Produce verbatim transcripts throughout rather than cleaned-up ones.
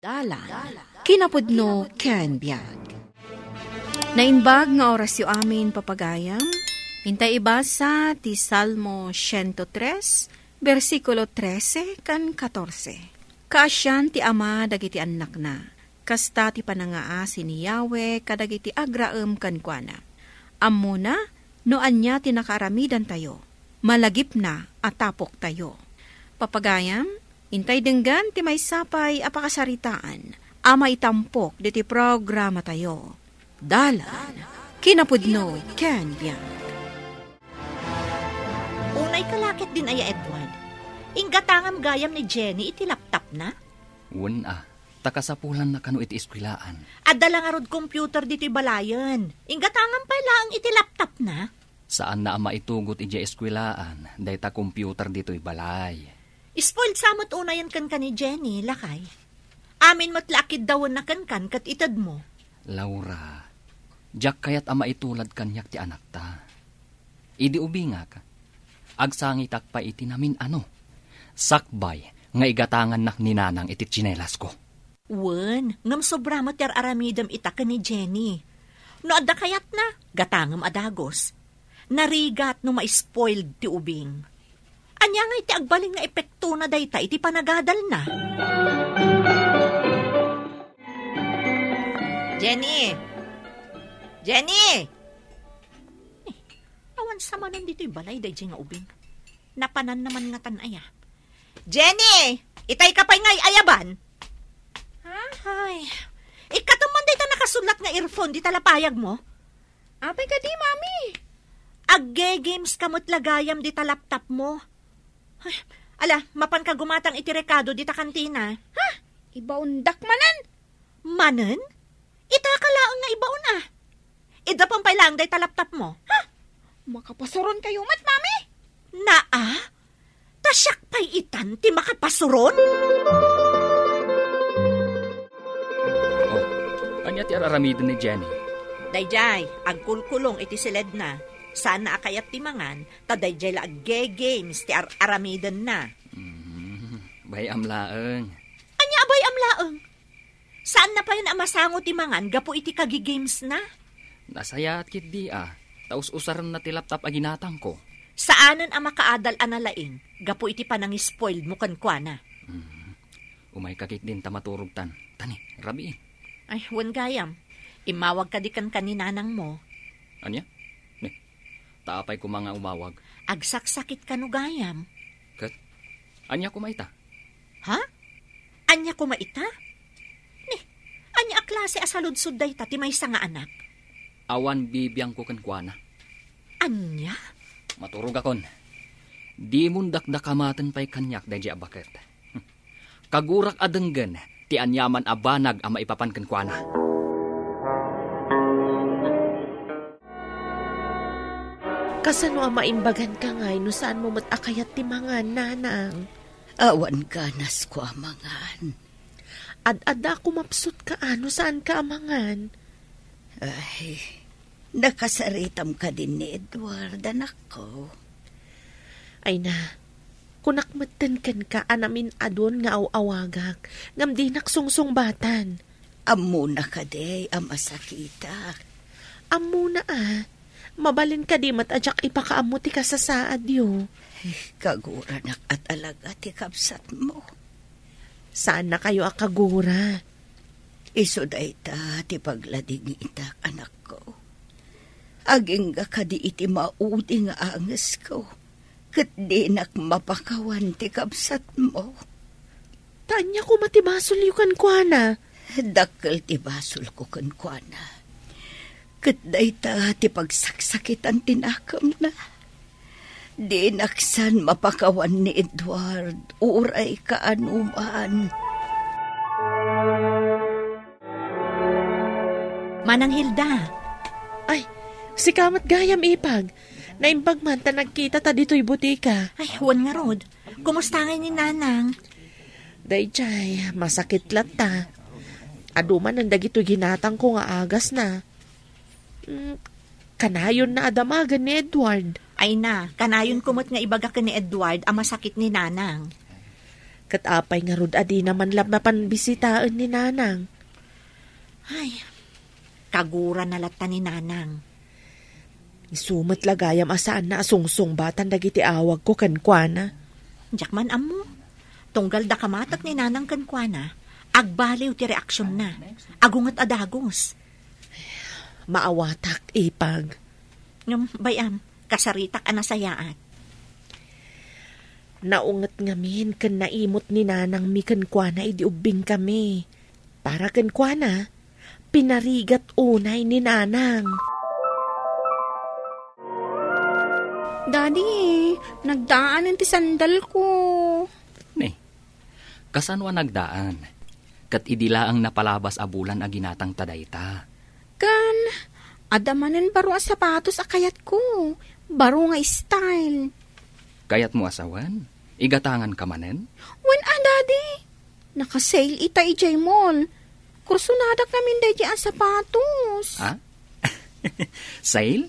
Dalan, kinapudno ken biag. Naimbag nga orasyo amin, papagayam. Intay ibasa ti Salmo siento tres, bersikulo trese ken katorse. Kaasian ti ama dagiti annakna, kasta ti panangaasi ni Yahweh kadagiti agraem kenkuana. Ammona no ania ti nakaaramidantayo, malagipna a tapoktayo. Papagayam, intay denggan ti maysa pay a pakasaritaan a maitampok ditoy programatayo. Dalan, kinapudno ken biag. Unay ka la ket din aya, Edward. Inggatangam gayam ni Jenny iti laptopna? Wen a, ta kasapulanna kano iti eskuelaan. Adda la ngarud computer ditoy balayen. Inggatangam pay laeng iti laptopna? Saanna a maitugot idiay eskuelaan dayta computer ditoy balay. Spoiled sa met unayen kenka ni Jenny, lakay. Amin met la a kiddawenna kenkan ket itedmo. Laura, diak kayat a maitulad kaniak ti anakta. Idi ubingak, agsangitak pay iti namin-ano. Sakbay nga igatangannak ni Nanang iti tsinelasko. Wen, ngem sobra met ti ar-aramidem ita ken ni Jenny. No adda kayatna, gatangem a dagus. Narigat no ma-spoiled ti ubing. Ania ngay ti agbalin nga epektona dayta iti panagadalna? Jenny! Jenny! Eh, awan sa manen ditoy balay daydiay nga ubing. Napanan naman ngatan aya. Jenny! Itay ka pay nga ay-ayaban? Ha? Ay, ikkatem man dayta nakasullat nga earphone dita lapayagmo? Apay kadi, Mami? Agge-games ka met la gayam dita laptopmo. Ay, ala, mapanka gumatang iti rekado dita kantina. Ha? Ibaondak manen? Manen? Ita ka laeng nga ibaon a. Iddapan pay laeng dayta laptopmo. Ha? Makapasuronkayo met, Mami? Naa? Ta siak pay itan ti makapasuron? Oh, ania ti ar-aramiden ni Jenny? Daydiay, agkulkulong iti siledna. Saanna a kayat ti mangan, ta daydiay la agge-games ti ar-aramidenna. Mm, bay-am laeng. Ania a bay-am laeng? Saanna payen a masango ti mangan gapu iti kagigamesna? Nasayaat ketdi a, ta us-usarenna ti laptop a ginatangko. Saanen a makaadal a nalaing gapu iti panangispoiledmo kenkuana. Mm. Umayka ketdin ta maturogtan. Tani, rabii. Ay, wen gayam. Immawag kadi kenka ni nanangmo. Ania? Ne, ta apay koma nga umawag? Agsaksakit kano gayam. Ket, ania koma ita? Ha? Ania koma ita? Ni, ania a klase a saludsod dayta ti maysa nga anak? Awan bibiangko kenkuana. Ania? Maturogakon. Dimon dakdakamaten pay kaniak daydiay a baket. Kagurak a denggen ti aniaman a banag a maipapan kenkuana. Kasano a maimbaganka ngay no saanmo met a kayat ti mangan, nanang? Awan ganasko a mangan. Ad-adda a kumapsutka a no saanka a mangan. Ay, nakasaritam kadin ni Edward, anakko. Ay na, kunak metten kenka a namin-adun nga aw-awagak, ngem dinak sungsungbatan. Ammona kadi a masakitak? Ammona a. Mabalin kadi met a diak ipakaammo ti kasasaadyo? Eh, kaguranak a talaga ti kabsatmo. Saannakayo a kagura. Isu dayta ti pagladingitak, anakko. Agingga kadi iti maudi nga angesko, ket dinak mapakawan ti kabsatmo. Ta ania koma ti basolyo kenkuana? Dakkel ti basolko kenkuana. Ket dayta ti pagsaksakitan ti nakemna. Dinak san mapakawan ni Edward, uray kaanoman. Manang Hilda. Ay, sika met gayam, ipag. Naimbag man ta nagkita ta ditoy butika. Ay, wen ngarud. Kumusta ngay ni Nanang? Daydiay, masakit latta. Adu manen dagitoy ginatangko nga agasna. Mm, kanayonna a damagen ni Edward. Ay na, kanayonko met nga ibaga ken ni Edward a masakit ni Nanang. Ket apay ngarud a dina man la mapan bisitaen ni Nanang? Ay, kagurana latta ni Nanang. Isu met la gayam a saanna a sungsungbatan dagiti awagko kenkuana. Diak man ammo. Tunggal da kamatek ni Nanang kenkuana, agbaliw ti reaksionna. Agunget a dagus. Maawatak, Ipag. Ngem, bay-am, kasaritak a nasayaat. Naunget ngamin ken naimut ni Nanangmi kenkuana idi ubbingkami. Para kenkuana, pinarigat unay ni Nanang. Daddy, nagdaanen ti sandalko. Ni, kasano a nagdaan? Ket idi laeng napalabas a bulan a ginatangta dayta. Ken, adda manen baro a sapatos a kayatko. Baro nga style. Kayatmo a sawen? Igatanganka manen? Wen a, Daddy. Naka-sale ita idiay mall. Kursonadak ngamin daydiay a sapatos. Ha? Sale?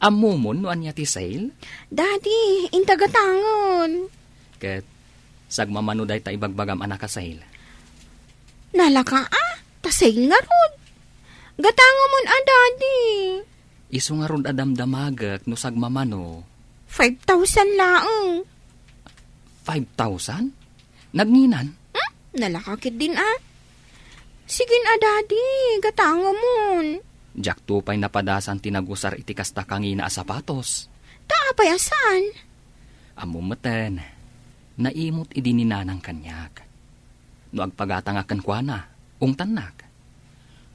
Ammomon no ania ti sale? Daddy, inta gatangen. Ket sagmamano dayta ibagbagam a naka-sale? Nalaka a, ta sale ngarud. Gatangamon a, Daddy. Isu ngarud a damdamagek no sagmamano. Five thousand laeng. Five thousand? Nanginan? Hmm? Nalaka ketdin a. Sige na, Daddy, gatangamon. Diakto pay napadasan ti nagusar iti kasta kangina a sapatos. Ta apay a saan? Ammom metten, naimut idi ni Nanang kaniak. No agpagatangak kenkuana, ungtannak.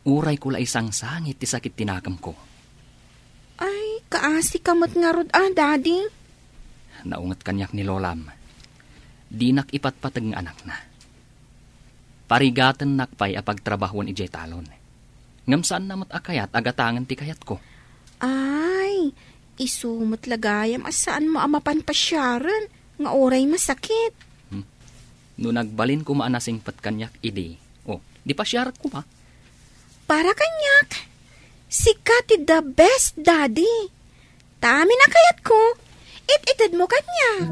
Urayko la isangsangit ti sakit ti nakemko. Ay, kaasika met ngarud a, Daddy. Naunget kaniak ni Lolam. Dinak ipatpateg nga anakna. Parigatennak pay a pagtrabahoen idiay talon. Ngem saanna met a kayat a gatangen ti kayatko. Ay, isu met la gayam a saanmo a mapan pasiaren nga uray masakit. Hmm. No nagbalin koma a nasingpet kaniak idi, o, di pasiarak koma. Para kaniak, sika ti the best daddy. Ta amin a kayatko, it-itedmo kaniak.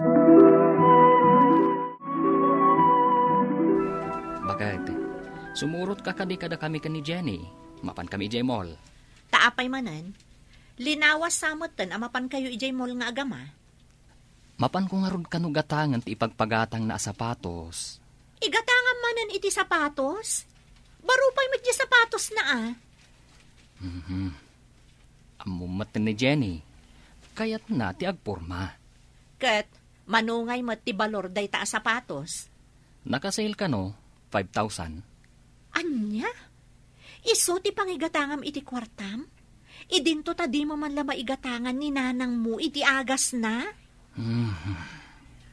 Baket, sumurotka kadi kadakami ken ni Jenny. Mapankami idiay mall. Ta apay manen, linawas sa metten a mapankayo idiay mall nga agama. Mapanko ngarud kano gatangen ti ipagpagatangna a sapatos. Igatangam manen iti sapatos? Baro pay met diay sapatosna a. Mhm. Ammom met ni Jenny, kayatna ti agporma. Ket mano ngay met ti balor dayta a sapatos? Naka-sale kano, five thousand. Ania? Isu ti pangigatangam iti kuartam? Idinto ta dimo man la maigatangan ni nanangmo iti agasna? Mhm.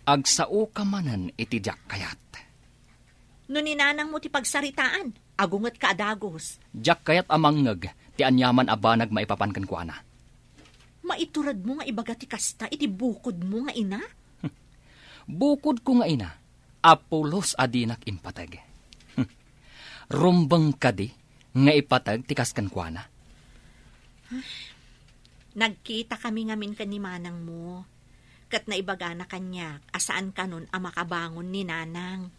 Agsaoka manen iti diak kayat. No ni nanangmo ti pagsaritaan, agungetka a dagus. Diak kayat a mangngeg ti aniaman a banag maipapan kenkuana. Maituredmo nga ibaga ti kasta iti bukodmo nga ina? Bukodko nga ina, a pulos a dinak impateg. Rumbeng kadi nga ipateg ti kas kenkuana? Nagkitakami ngamin ken ni manangmo, ket naibagana kaniak a saan kanon a makabangon ni nanang.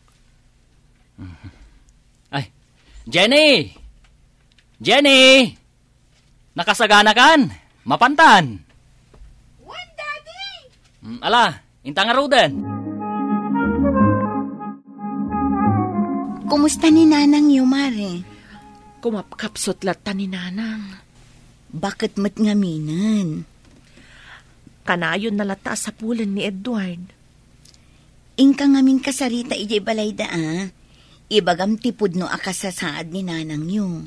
Mhm. Ay, Jenny! Jenny! Nakasaganakan? Mapantan? Wen, Daddy! Mm, ala, inta ngaruden. Kumusta ni nanangyo, Mare? Kumapkapsut latta ni nanang. Baket met ngaminen. Kanayon na latta a sapulen ni Edward. Inka ngamin kasarita idiay balayda a. Ibagam ti pudno a kasasaad ni nanangyo.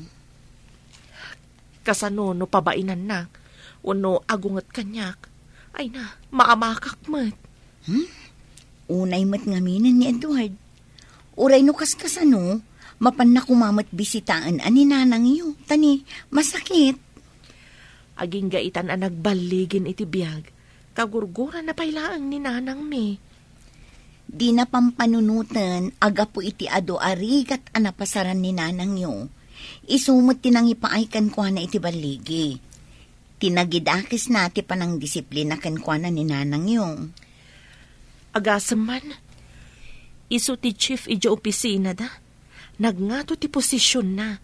Kasano no pabainannak wenno agunget kaniak? Ay na, maamakak met. Hmm? Unay met ngaminen ni Edward. Uray no kaskasano, mapanna koma met bisitaen a ni nanangyo, ta ni masakit. Agingga itan a nagballigin iti biag, kagurgurana pay laeng ni nanangmi. Dina pampanunoten a gapu iti adu a rigat a napasaran ni nanangyo. Isu met ti nangipaay kenkuana iti balligi. Ti nagidakesna ti panangdisiplina kenkuana ni nanangyo. Agasem man, Isu ti chief idiay opisinada. Nagngato ti posisionna,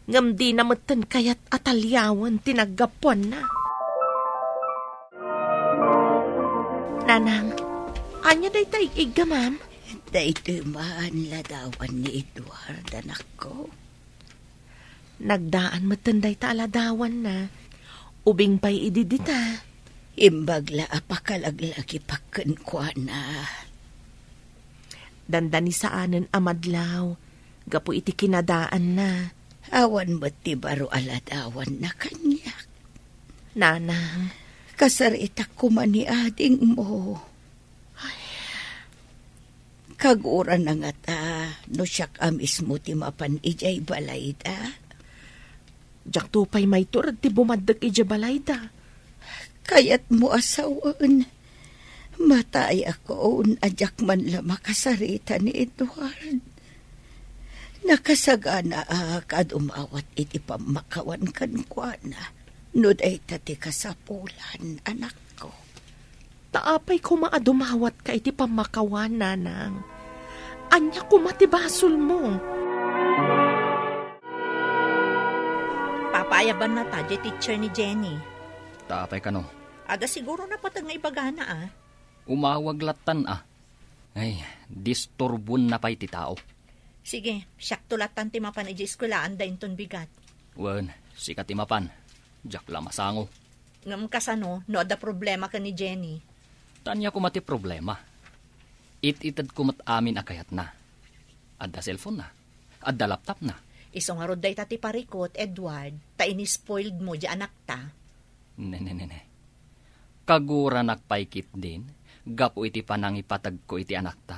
ngem dina metten kayat a taliawen ti naggapuanna. Nanang, ania dayta ig-iggamam? Daytoy man ladawan ni Edward, anakko. Nagdaan metten dayta a ladawanna. Ubing pay idi dita. Imbag la a pakalaglagipak kenkuana. Dandanisaanen a madlaw gapu iti kinadaanna. Awan met ti baro a ladawanna kaniak. Nanang. Kasaritak koma ni adingmo. Ay. Kagurana ngata no siak a mismo ti mapan idiay balayda? Diakto pay maiturod ti bumaddek idiay balayda. Kayatmo a sawen, matayakon a diak man la makasarita ni Edward. Nakasaganaak a dumawat iti pammakawan kenkuana no dayta ti kasapulan, anakko. Ta apay koma a dumawatka iti pammakawan, nanang? Ania koma ti basolmo? Papaayabannata diay teacher ni Jenny. Ta apay kano? Adda siguro napateg nga ibagana, a. Umawag lattan, a. Ay, disturbonna pay ti tao. Sige, siakto lattan ti mapan idiay eskuelaanda inton bigat. Wen, sika ti mapan. Diak la masango. Ngem kasano no adda problema ken ni Jenny? Ta ania koma ti problema? It-itedko met amin a kayatna. Adda cellphone-na. Adda laptop-na. Isu ngarud dayta ti parikut, Edward, ta inispoiledmo diay anakta. Ne, ne, ne, ne. Kaguranak pay ketdin gapu iti panangipategko iti anakta.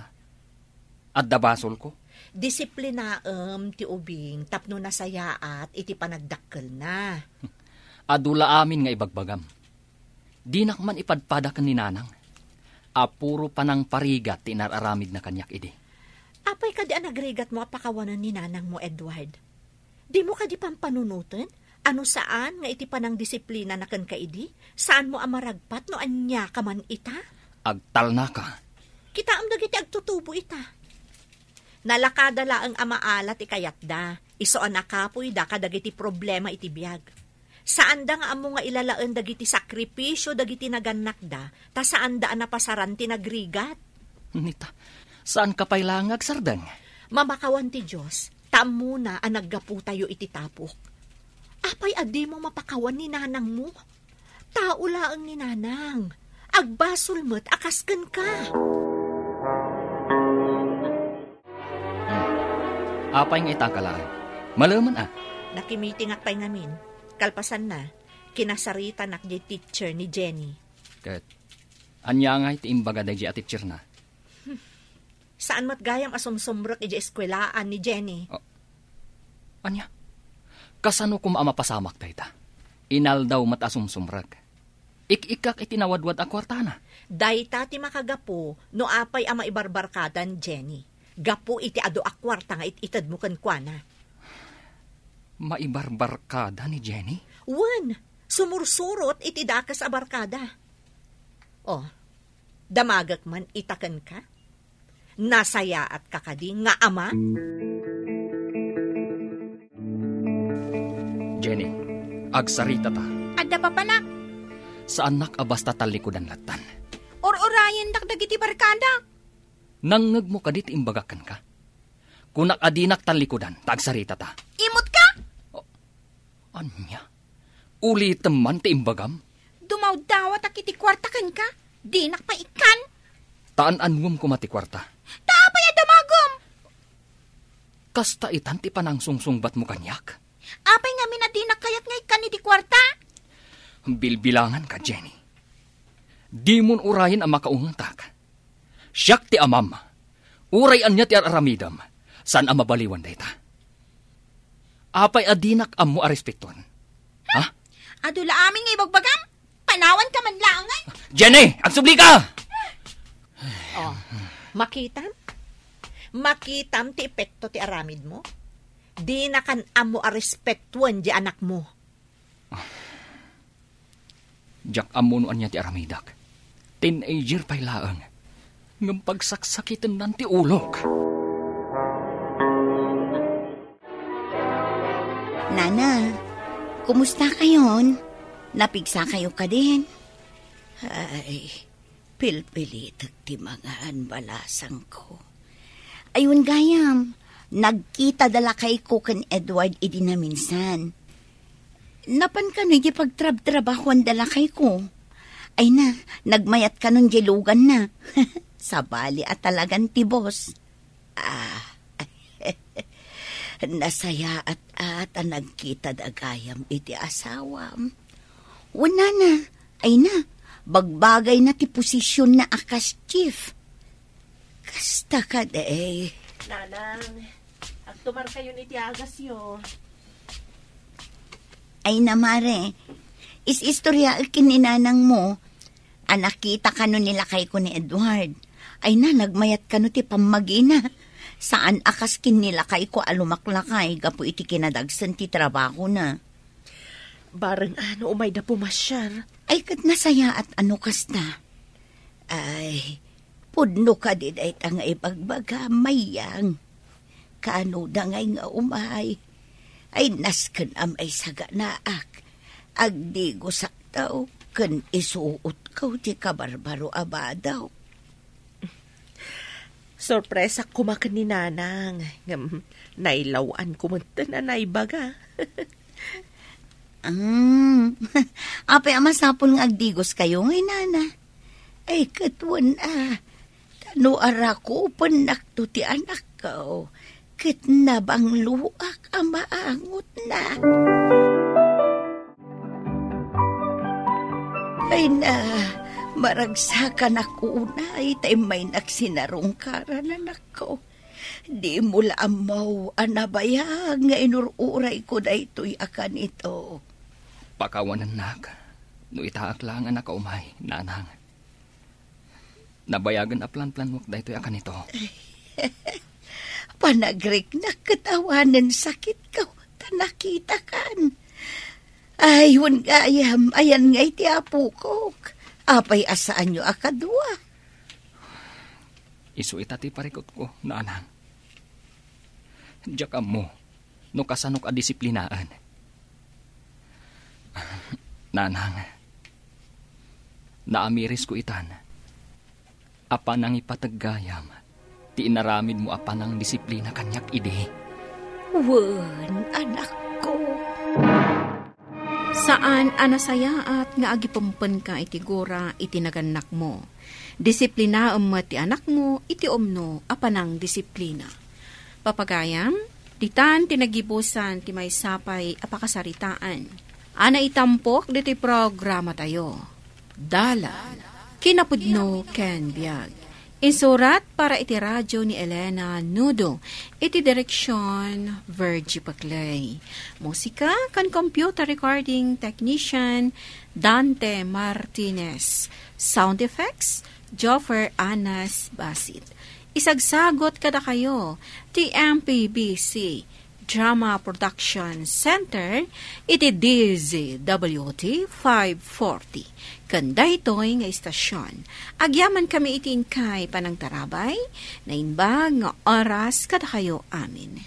Adda basolko? Disiplinaem ti ubing tapno nasayaat iti panagdakkelna. Adu la amin nga ibagbagam. Dinak man ipadpada ken ni nanang a puro panangparigat ti inar-aramidna kaniak idi. Apay kadi a nagrigatmo a pakawanen ni nanangmo, Edward? Dimo kadi pampanunoten a no saan nga iti panangdisiplinana kenka idi, saanmo a maragpat no ania ka man ita? Agtalnaka. Kitaem dagiti agtutubo ita. Nalakada laeng a maala ti kayatda, isu a nakapoyda kadagiti problema iti biag. Saanda nga ammo nga ilalaen dagiti sakripisio dagiti nagannakda, ta saanda a napasaran ti nagrigat. Nita, saanka pay laeng nga agsardeng? Mamakawan ti Dios, ta ammona a naggapotayo iti tapok. Apay a dimo mapakawan ni nanangmo? Tao laeng ni nanang. Agbasol met a kas kenka. Hmm. Apay nga itaka laeng? Malemen a. Nakimitingak pay ngamin. Kalpasanna, kinasaritanak diay teacher ni Jenny. Ket ania ngay ti imbaga daydiay a teacherna? Saan met gayam a sumsumrek idiay eskuelaan ni Jenny. Ah, ania? Kasano koma a mapasamak dayta? Inaldaw met a sumsumrek. Ik-ikkak iti nawadwad a kuartana. Dayta ti makagapu no apay a maibarbarkada ni Jenny. Gapu iti adu a kuarta nga it-itedmo kenkuana. Maibarbarkada ni Jenny? Wen, sumursurot iti dakes a barkada. Oh, damagek man ita kenka? Nasayaatka kadi nga ama? Jenny, agsaritata. Adda papanak. Saannak a basta tallikudan lattan. Ur-urayendak dagiti barkadak. Nangngegmo kadi ti imbagak kenka? Kunak a dinak tallikudan, ta agsaritata. Imutka? Oh, ania? Ulitem man ti imbagam? Dumawdawatak iti kuarta kenka. Dinak pay ikkan. Ta an-anuem koma ti kuarta. Ta apay a damagem? Kasta itan ti panangsungsungbatmo kaniak? Apay ngamin a dinak kayat nga ikkan iti kuarta? Bilbilanganka, Jenny. Dimon urayen a makaungetak. Siak ti amam. Uray ania ti ar-aramidem, saan a mabaliwan dayta. Apay a dinak ammo a respetuan? Ha? Adu la amin nga ibagbagam? Panawanka man laengen? Jenny, agsublika! Oh, makitam? Makitam ti epekto ti aramidmo? Dinakan ammo a respetuan diay anakmo. Diak ammo no ania ti aramidak. Teenager pay laeng. ngem pagsaksakitennan ti ulok. Nana, kumusta kayon? Napigsa kayo kadin? Ay, pilpilitek ti mangan, balasangko. Ayun gayam, nagkita da lakayko ken Edward idi naminsan. Napan kano iti pagtrabtrabahuan da lakayko. Ay na, nagmayat kanon di lugan na. Sabali a talagan ti boss. Ah, nasayaat a ta nagkita da gayam iti asawam. Wen nana, ay na, bagbagay na ti posisyon na a kas chief. Kasta kadi. Nanang, agtumar kayon iti agasyo. Ay na, mare, is-istoryaek ken ni nanang mo a nakita kano ni lakayko ni Edward. Ay na, nagmayat kano ti pammagina. Saan a kas ken ni lakayko a lumaklakay gapu iti kinadagsen ti trabahona. Bareng a no umayda pumasiar. Ay, ket nasayaat a no kasta. Ay, pudno kadi dayta nga ibagbaga, Mayang. Kano da ngay nga umay? Ay, nasken a maisaganaak. Agdigosak daw, ken isuotko ti kabarbaro a badaw. Sorpresak koma ken ni Nanang, ngem nailaw-anko metten a naibaga. Mm. Apay a masapul nga agdigoskayo ngay, nana? Ay, ket wen a, ta no arakupennakto ti anakko, ket nabangloak a maangotna. Ay na, maragsakanak unay ta immaynak sinarungkaran, anakko. Dimo la ammo a nabayag nga inur-urayko daytoy a kanito. Pakawanennak no itaak la nga nakaumay, nanang. Nabayagen a planplanuak daytoy a kanito. Panagriknak ket awanen sakitko ta nakitakan. Ay, wen gayam, ayan ngay ti apokok. Apay a saanyo a kadua? Isu ita ti parikutko, nanang. Diak ammo no kasanok a disiplinaen. Nanang, naamirisko itan a panangipateg gayam ti inaramidmo a panangdisiplina kaniak idi. Wen, anakko. Saan a nasayaat nga agipempenka iti gura iti nagannakmo. Disiplinaem met ti anakmo iti umno a panangdisiplina. Papagayam, ditan ti nagibusan ti maysa pay a pakasaritaan a naitampok ditoy programatayo. Dalan, kinapudno ken biag. Insurat para iti radio ni Elena Nudo, iti direksyon Virgie Paclay. Musika ken computer recording technician Dante Martinez. Sound effects, Joffer Anas Basit. Isagsagot kadakayo ti M P B C Drama Production Center iti D Z W T five forty. Ken daytoy nga istasyon, agyamankami iti inkay panangtarabay, naimbag nga oras kadakayo amin.